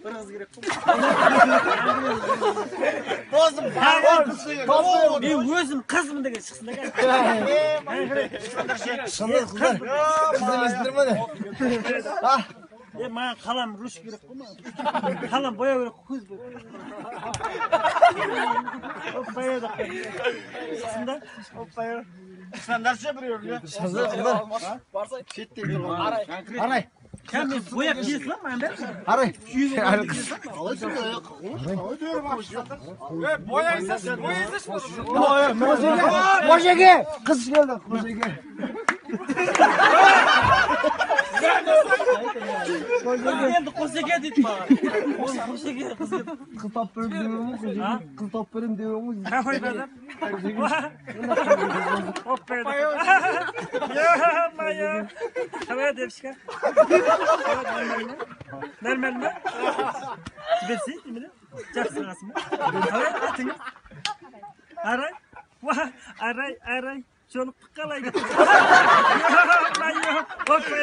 Бір қыз керек қой. Досым, мен өзім қызбын деген шықсын да. Шынында қыздар. Қыз емессіңдер ма не? Е, маған қалам, ручка керек қой, маған. Қалам, бояу керек қой, көз бояу. Оппа, деп шықсын да. Оппа. Шындаршы біреу. Шынында қыздар. Шеттен тұрған. Арай. Кәм мен бояп кие саламын, маған бәрі. Арай. Арай қыз. Бояйсыз, бояйсыз. Қожеке, қыз келді, қожеке. Қыз келді, қосеке дейді маған. Қосеке, қыз келді. Қыз тауып беремін деп едім ғой, қожеке. Қыз тауып беремін деп едім ғой. Какой базар? Оппа. Ё-моё. Қалай, девушка? Нормально? Нормально ма? Жіберсей, немене? Жақсы қаласың ба? Қалай, атыңыз? Арай? Уа, Арай, Арай. Жолықтық қалай? Ё-моё. Оппа.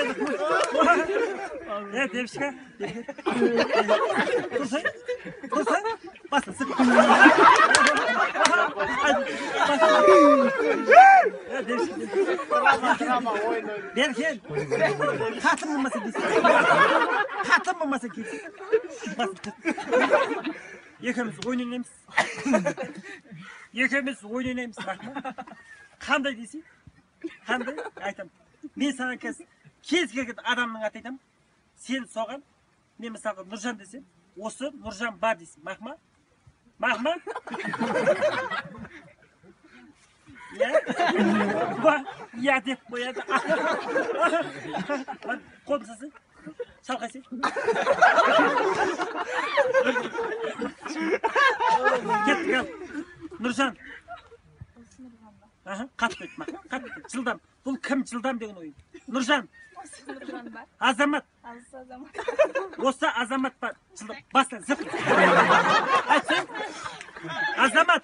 Е, девушка. Тұрсай, тұрсай. Басын сық. Е, девушка. Бері кел. Қатын болмаса келсін. Қатын болмаса келсін. Басын сық. Екеуміз ойын ойнаймыз. Екеуміз ойын ойнаймыз. Қандай десең? Қандай? Айтам. Мен саған қазір кез келген адамның аты айтамын. Сен соған, мен мысалға Нұржан десем, осы Нұржан бар дейсің. Мақма? Мақма? Иә? Иә деп қояды. Қолын сызсың. Шалқайсың. Кеттік ал. Нұржан. Қатты айт, қатты, жылдам. Бұл кім жылдам деген ойын. Нұржан. Осы Нұржан ба? Азамат. Осы Азамат. Осы Азамат ба? Жылдам. Басынан зып. Айтсаң. Азамат.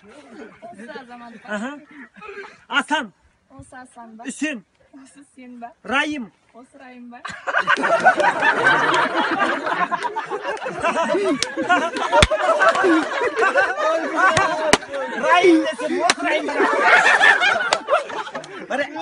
Осы Азамат ба? Асан. Осы Асан ба? Үсен. Осы Үсен ба? Райым. Осы Райым ба? Райым десем, осы Райым ба? Рахмет.